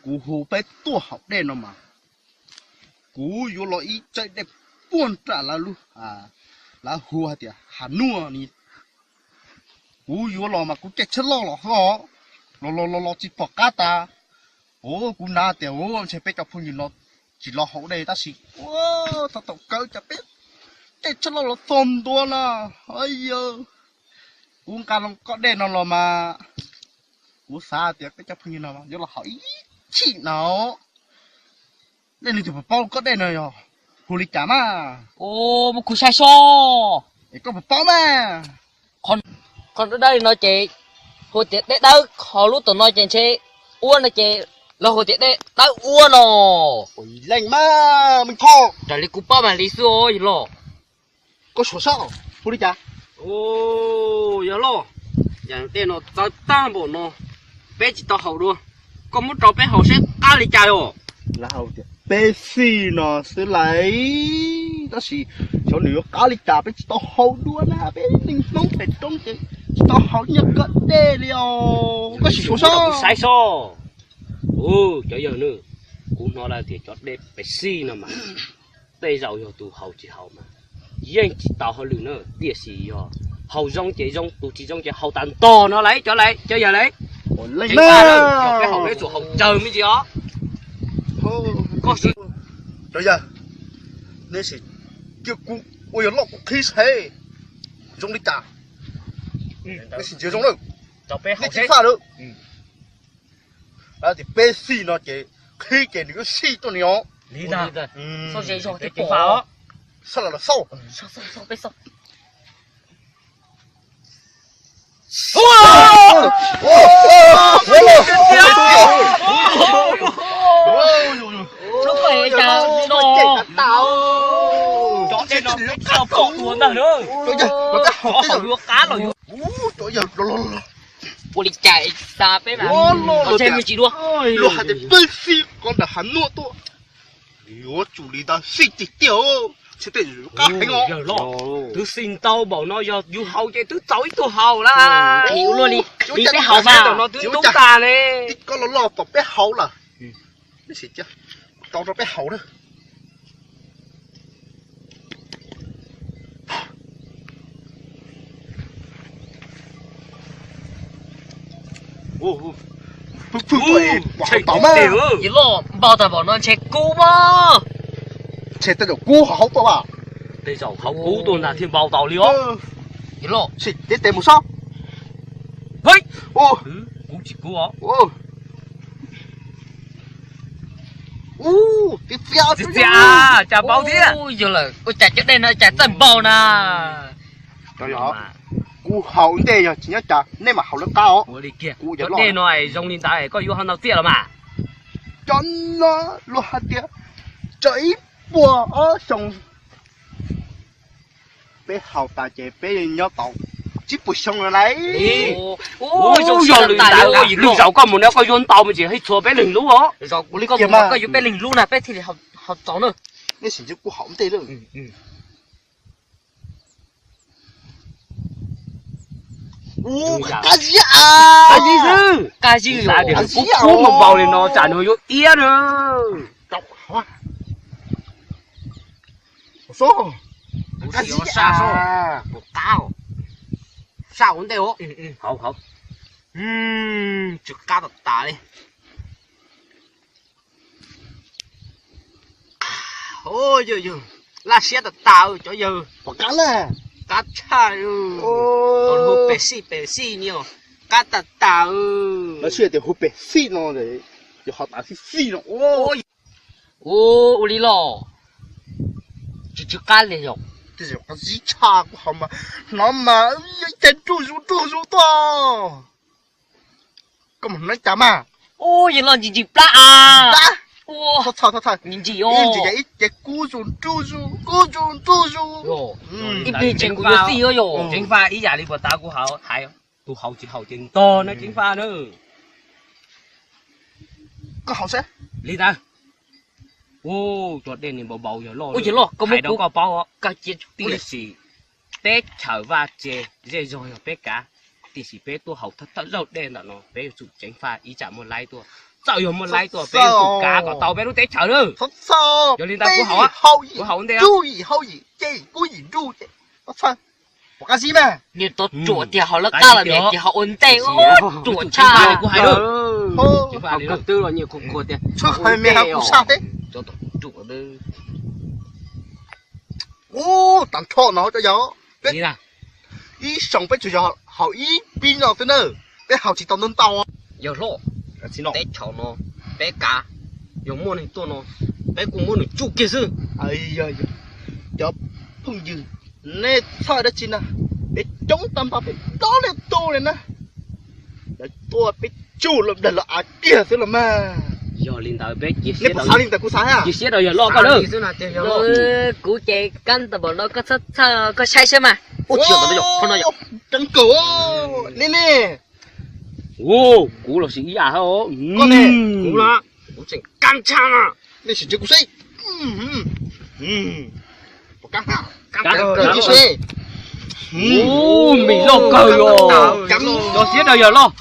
Kuv hu peb tuaj haus dej no mas, kuv yuav los ib tsaib dej puag nram lawv lub, lawv hu hais tias Hav Nuaj ni. Kuv yuav los mas kuv caij tsheb loj los xwb, los los los los tsis pom qab tas. Ua kuv nav tias ua ntshe peb cov phooj ywg no tsis los haus dej tab sis ua tau tau kawv cas peb caij tsheb loj los txog ntua na. Yog kuv nqa loo koj dej no los mas kuv xav tias peb cov phooj ywg no yuav los haus ib chim no. Nej leej twg puas paub koj dej no yog hu li cas mas? Ua, muab kuv saib soj. Es koj puas paub mas? Qhov dawb dawb li no ces hu tias dej dawb, qhov lub tom no ces ntshe ua no ces lawv hu tias dej dawb ua no. Leej mas me thoj, raws li kuv paub mas li xwb os yawg loj. Koj suav soj, hu li cas? Yawg loj, yam dej no txawv tag npaum no, peb tsis tau haus dua. Koj muab rau peb haus seb qab li cas os. Lawv hais tias Pepsi no xwb lauj, tab sis xyov nws yuav qab li cas peb tsis tau haus dua na, peb neeg Hmoob pem roob ces tsis tau haus nyiaj koj dej li os. Koj sim suav soj, saib soj. Cov yawg na, kuv hnov lawv tias cov dej Pepsi no mas tej zaum yog tus haus tsis haus mas yeej tsis tau hauj lwm na, tiam sis yog haus zoo ces zoo, tus tsis zoo ces haus tas ntog no lauj, cov lauj, cov yawg lauj. Peb haus peb tsum haus tsawg me ntsis os. Koj sim, cov yawg, nej sim cia kuv ua yawg loj kuv qhib saib zoo li cas. Nej sim ntsia zoo na, nej tsis faj lawm. Tias Pepsi no ces qhib ces nws yuav sij tuaj ni os. Li ntag. Xauj los los xauj. Ua li cas xa peb mas, luag hais tias Pepsi qhov ntawm Hav Nuaj tuaj, yuav tsum li ntawd sij tiag tiag. Twb xij ntau npaum no yog yus haus ces twb txaus ib tug haus lawm. Peb haus mas no twb ntub tas ne. Koj los los tom peb haus lawm. Tau rau peb haus na. Yawg loj, npau tas npaum no ntshe kub mas. Ntshe tej zaum kub hauv tuaj mas. Tej zaum hauv kub tuaj ntag thiaj npau taus li os. Yawg loj, sim tes tes mus sob. Kub tsis kub os. Txias txias, cas npau thiab. Yawg lawm, ua cas cov dej no cas txawj npau na. Kuv haus ntej yog tsis nyob cas, nej mam haus lawv qab os. Cov dej no zoo li ntawd koj yuav ho ntau txiaj los mas. Cov no luag hais tias raws ib puas ob xyoos peb haus tas ces peb nyob tau tsib puas xyoo no lauj. Yog li ntawd lwm zaus koj mus no koj yuav ntau me ntsis thiaj txhua peb leeg lub os. Koj yuav peb leeg lub na peb thiaj li haus txaus na. Nej sim ntsib kuv haus ntej lawm. Qab zib, qab zib xwb. Qab zib, kub kub npau npau li no tsam nws yuav iab na. Qab zib, qab, saj ua ntej os. Haus haus. Tsw qab tas tas li. Yog yog, laj siab tas tas cov yawg. Pom qab na. Qab tshaj, hu pem xij pem xij ni os. Qab tas tas. Lawv siab tias hu pem xij no, yog ho tas xij xij no. Ua li los, tsis tsw qab li yog. Tej zaum qab zib tshaj kuv haus mas, hnov mas ib ce nruj zus nruj zus tuaj. Koj mus hnov cas mas? Ua yawg los ntsim ntsim plab a. Ntsim ntsim os. Ib ce kub zus nruj zus, kub zus nruj zus. Ib pliag ces kuv yuav xij yog. Ceev faj ib yam li puas tas kuv haus hais, tus haus tsis haus ces ntog na ceev faj na. Koj haus seb. Li ntawd. Ua, cov dej ni npau npau yawg loj. Ua yawg loj, koj muab kuv, koj paub, tiam sis teb chaws vaj tse zej zog yog peb kav, tiam sis peb tuaj haus thawj thawj zaug dej ntawm no peb yuav tsum ceev faj ib tsam muaj laib tuaj. Txawj yog muaj laib tuaj peb yuav tsum kav kom tau peb lub teb chaws na. Yog li ntawd kuv haus, kuv haus ua ntej. Nruj yim hauj yim, ces kuv yim nruj ces, txhawj, pom qab zib mas. Niag tub ruam tiag, haus lawv qab los niag tias haus ua ntej, ruam tshaj. Kuv hais, haus kawg twb los nyias khuv khuav tias, txhawj hais me hais kuv sab teb. Ub, tag nrho no cov yog ib xyoo peb tsuas yog haus ib pib no xwb na, peb haus tsis tau ntau ntau. Yawg hlob, teb chaws no peb kav, yog muaj neeg tuaj no, peb kuj muab nws tsuj kiag xwb. Cov phooj ywg, nej txhawj dab tsi na? Peb coob tag npaum peb plaub leej tug li na. Lawv tuaj peb tsuj los dag los av kiag xwb los mas. Yog li ntawd peb cia siab rau yawg loj koj na. Kuv ces kab tau npaum no koj txhob txhawj, koj saib saib mas. Ua tsis tau no, tseeb kawg ne ne. Kuv los sis ib yam hab. Koj ne? Kuv los, kuv tseem kab tshaj. Nej sim ntsib kuv seb. Mim loj kawg os. Tso siab rau yawg loj.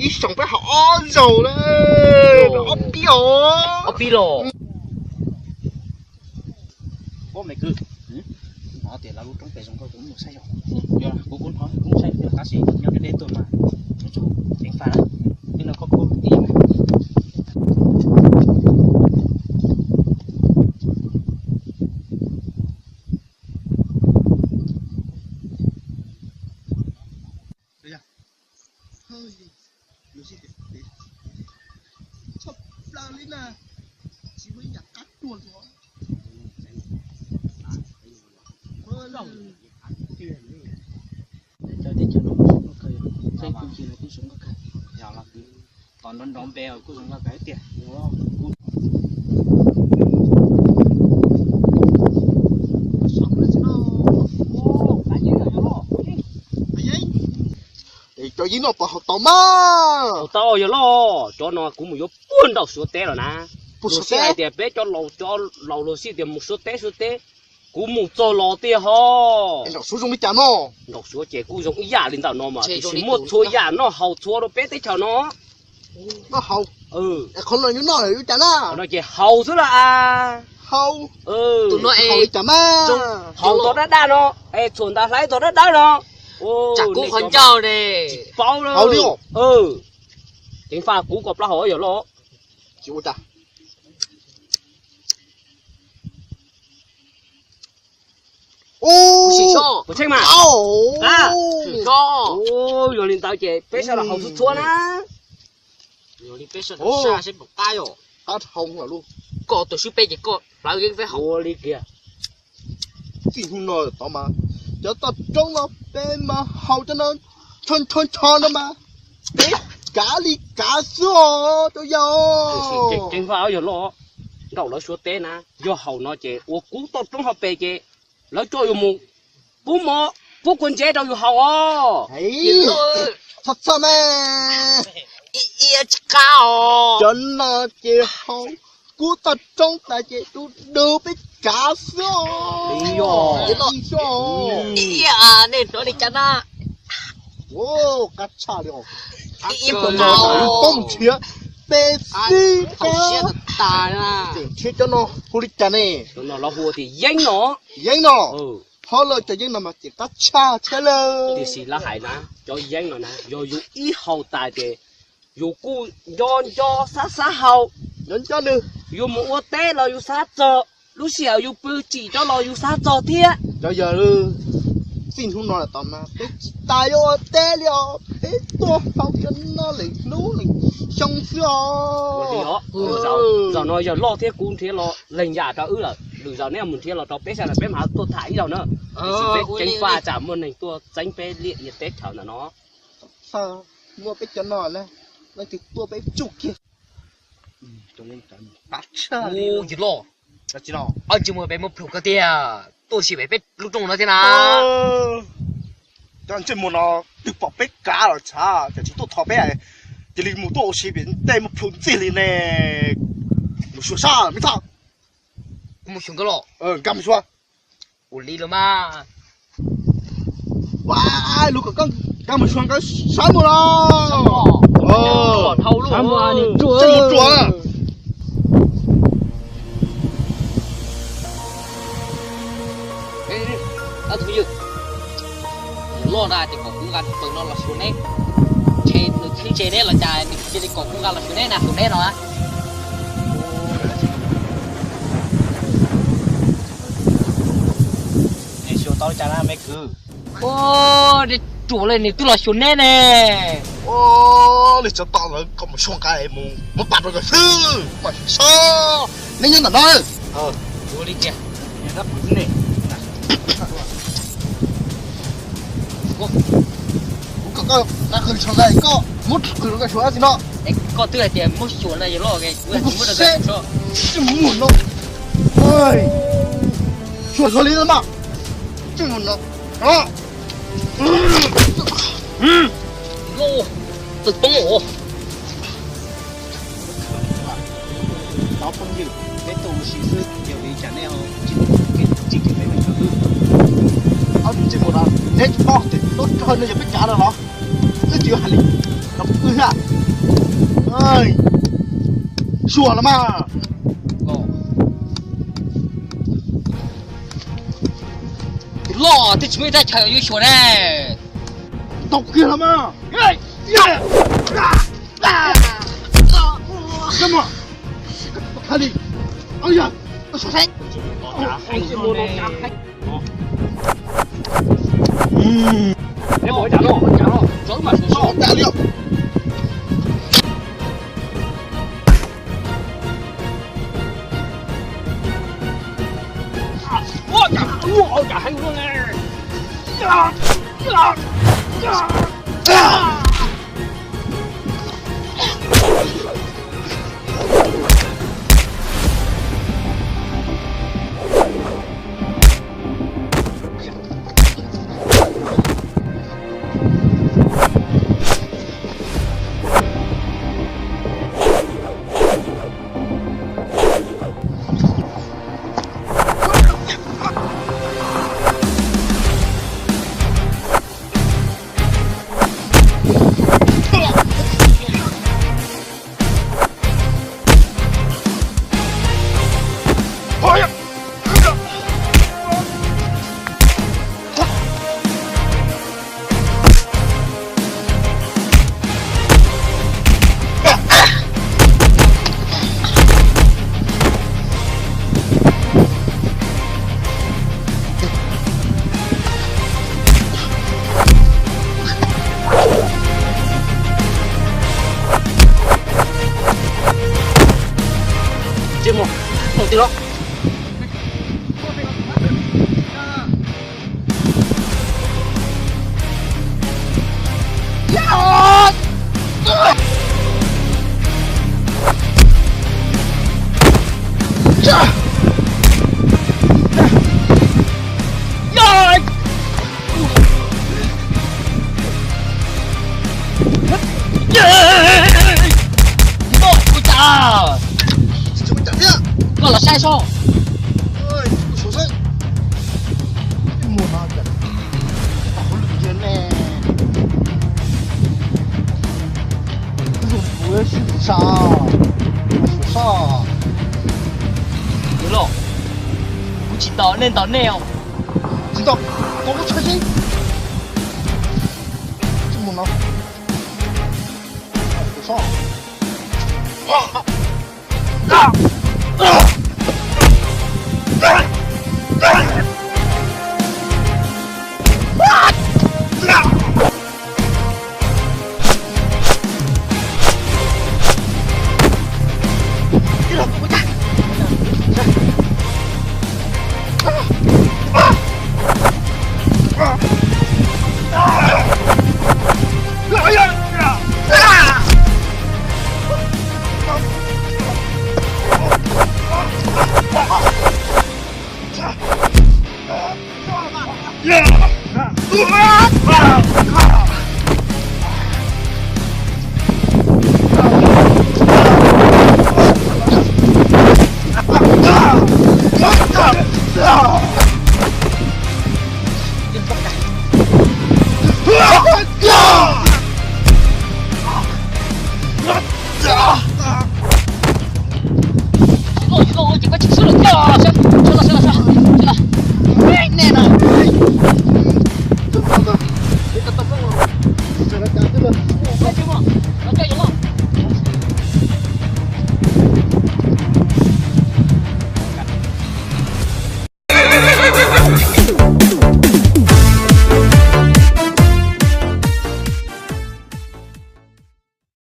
Ib xyoos peb haus ob zaug, ob pib os. Ob pib los. Hnov tias lawv lub roob pem zoo nkauj, kuv mus saib yog, kuv kuv hnov kuv saib tias qab si nyob deb deb tuaj mas, ceev faj lawm. Peb no koj koj ib yam. Tshaj plaws li na, tsis muaj ib yam qab tuag li. Tom nrov nrov npe kuj zoo nkauj kawg tiag. Cov yeeb no puas haus tau mas? Haus tau yawg loj, cov no kuv mus yuav puag nraum Suav teb los na. Luag sij hais tias peb cov laus, cov laus luag sij tias mus Suav teb Suav teb, kuv mus txog los tiag ho. Nraum Suav zoo li cas no? Nraum Suav ces kuj zoo ib yam li ntawm no mas tiam sis muaj txhua yam noj haus txhua rau peb teb chaws no. Noj haus? Qhov no yuav noj yuav cas na? Qhov no ces haus xwb las. Haus? Tus no es haus li cas mas? Haus tog dab dab no, es txhuam ntawd hlais tog dab dab no. Tsam kuv qhov ncauj ne. Tsis paub na. Haus li os. Ceev faj kuv kom plaub hau yawg loj. Tsis ua cas. Sim so, puas tsheej mas? Yog li ntawd ces peb sawv daws haus txhua txhua na. Yog li peb sawv daws saj seb puas qab yom. Qab dhau lawm lauj. Koj tus swb peb ces koj hlawv yeeb peb haus. Ua li kiag. Txij hnub no tod mas cov toj roob no peb mas haus cov no ncho ncho ncho no mas peb kav li kav xwb os cov yawg. Tseem ceev faj yawg loj, nraum lawv Suav teb na, yog haus no ces ua kub toj roob hauv pes ces lawv coj yus mus pub mov pub kua ntsev rau yus haus os. Txhob txhob mas, cov no ces haus kub toj roob tas ces du du peb kav xwb os. Nej rov li cas na? Qab tshaj li os. Poob nrhiav peb xwb. Tseem nrhiav cov no hu li cas ne? Cov no lawv hu tias yeeb no. Yeeb no. Ho lawm cov yeeb no mas ces qab tshaj thiab lawm. Tiam sis lawv hais na, cov yeeb no na yog yus ib haus tas ces yus kuj nco nco xav xav haus. Nco nco nws, yus mus ua teb los yus xav txog, lub sij hawm yus pw tsim rov los yus xav txog thiab. Cov yawg, txij hnub no lawm tod mas peb tsis tas yuav ua teb li os, peb tuaj haus cov no leej hnub leej xyoo xwb os. Zaum no yawg loj thiab kuv nrhiav los leej yam rau wb lawm, lwm zaus neb mus nrhiav los rau peb sawv daws peb mam tuaj tham ib zaug na. Tiam sis peb ceev faj tsam muaj neeg tuaj txeeb peb liaj ia teb chaws ntawm no. Muaj peb cov no na, leej twg tuaj peb tsuj kiag. Yawg loj, tsis muaj peb muab plhum koj tiag, tuaj ua si pem peb lub rooj no thiab na. Cov ntsej muag no twb pom peb kav los tshav, cas tsis tuaj thov peb, cia li mus tuaj ua si pem tej muab plhum ntxig li ne. Mus xyuas sab me txhaj. Kuv mus xyuas nkawd los. Nkag mus xyuas. Ua li los mas. Ua, lub kom koj Koj mus sua nqaij sab mus los. Sab mus, sab mus, ruam. Ob tug ywg, nws loj na ces kom kuv nqa tus pawg no los xyuas neb. Ntshe nws txheeb tse neb los cas nws cia li kom kuv nqa los xyuas neb na, xyuas neb no. Xyuas tau li cas na me kwv? Ua, ruam li nws twb los xyuas neb ne. Ua, li tsov tom lawv kom mus sua nqaij mus muab pam rau nkawd xwb mas so. Neb nyob ntawm no. Ua li tias kuv kom koj nqa qws sua nqaij koj muab qws rau nkawd xyuas dab tsi no. Koj twb hais tias muab xyuas na yog loj, kuv muab rau nkawd xyuas. Tsis muag no. Xyuas xyuas li no mas. Tsis muag no. Loj, txawm poob os. Ob phooj ywg, peb tuaj ua si xwb, yog vim cas nej ho tsis kev peb meej rau wb? Ob tug ntsej muag no, neb tsis paub tias tub rog no yog peb cav no los? Wb tsis yuav hais li no pw na. Xyuas los mas. Tus loj twb tsis muaj ib thaj chaw yuav xyuas ne. Tau kiag los mas. Hais li, ov yog, Tsis mus, mus tim no. Koj los saib soj. Kuv tsis ntaus nej, ntaus nej os. Tsis ntaus, tau lub tshaj xwb. Tsis mus no. ces koj tsis xub los coj los xyov